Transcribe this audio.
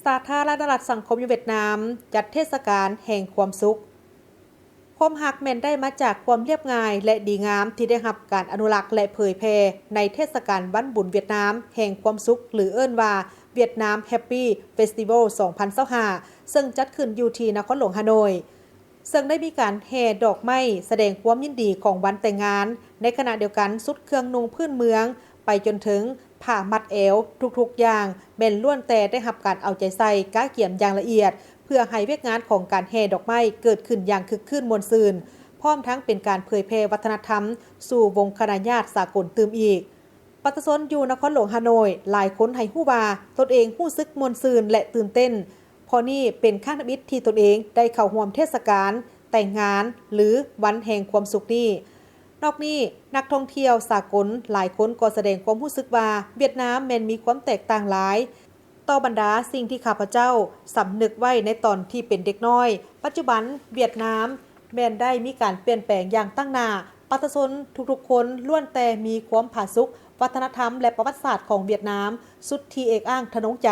ສາທາລະນະລັດສັງຄົມນິຍົມຫວຽດນາມ ຈັດເທດສະການແຫ່ງຄວາມສຸກ. ຄວາມຮັກແມ່ນໄດ້ມາຈາກຄວາມລຽບງ່າຍ ແລະ ດີງາມ ທີ່ໄດ້ຮັບການອະນຸລັກ ແລະ ເຜີຍແຜ່ໃນເທດສະການວັນບຸນຫວຽດນາມແຫ່ງຄວາມສຸກ ຫຼື ເອີ້ນວ່າ Vietnam Happy Festival ສອງພັນຊາວຫ້າ ເຊິ່ງຈັດຂຶ້ນຢູ່ທີ່ນະຄອນຫຼວງຮ່າໂນ້ຍ. ເຊິ່ງໄດ້ມີການແຫ່ດອກໄມ້ສະແດງຄວາມຍິນດີຂອງວັນແຕ່ງງານ, ໃນຂະນະດຽວກັນຊຸດເຄື່ອງນຸ່ງພື້ນເມືອງ ໄປຈົນເຖິງຜ້າມັດແອວ ທຸກໆຢ່າງແມ່ນລ້ວນແຕ່ໄດ້ຮັບການເອົາໃຈໃສ່ກະກຽມຢ່າງລະອຽດ ເພື່ອໃຫ້ວຽກງານຂອງການແຫ່ດອກໄມ້ເກີດຂຶ້ນຢ່າງຄຶກຄື້ນມ່ວນຊື່ນ, ພ້ອມທັງເປັນການເຜີຍແຜ່ວັດທະນະທຳສູ່ວົງຄະນະຍາດສາກົນຕື່ມອີກ. ປະຊາຊົນຢູ່ນະຄອນຫຼວງຮ່າໂນ້ຍຫຼາຍຄົນໃຫ້ຮູ້ວ່າຕົນເອງຮູ້ສຶກມ່ວນຊື່ນ ແລະ ຕື່ນເຕັ້ນ ເພາະນີ້ເປັນຄັ້ງທຳອິດທີ່ຕົນເອງໄດ້ເຂົ້າຮ່ວມເທດສະການແຕ່ງງານ ຫຼື ວັນແຫ່ງຄວາມສຸກນີ້. ນອກນີ້, ນັກທ່ອງທ່ຽວສາກົນຫຼາຍຄົນກໍສະແດງຄວາມຮູ້ສຶກວ່າຫວຽດນາມແມ່ນມີຄວາມແຕກຕ່າງຫຼາຍຕໍ່ບັນດາສິ່ງທີ່ຂ້າພະເຈົ້າສຳນຶກໄວ້ໃນຕອນທີ່ເປັນເດັກນ້ອຍ. ປັດຈຸບັນຫວຽດນາມແມ່ນໄດ້ມີການປ່ຽນແປງຢ່າງຕັ້ງໜ້າ, ປະຊາຊົນທຸກໆຄົນລ້ວນແຕ່ມີຄວາມຜາສຸກ, ວັດທະນະທຳ ແລະ ປະຫວັດສາດຂອງຫວຽດນາມສຸດທີ່ເອກອ້າງທະນົງໃຈ.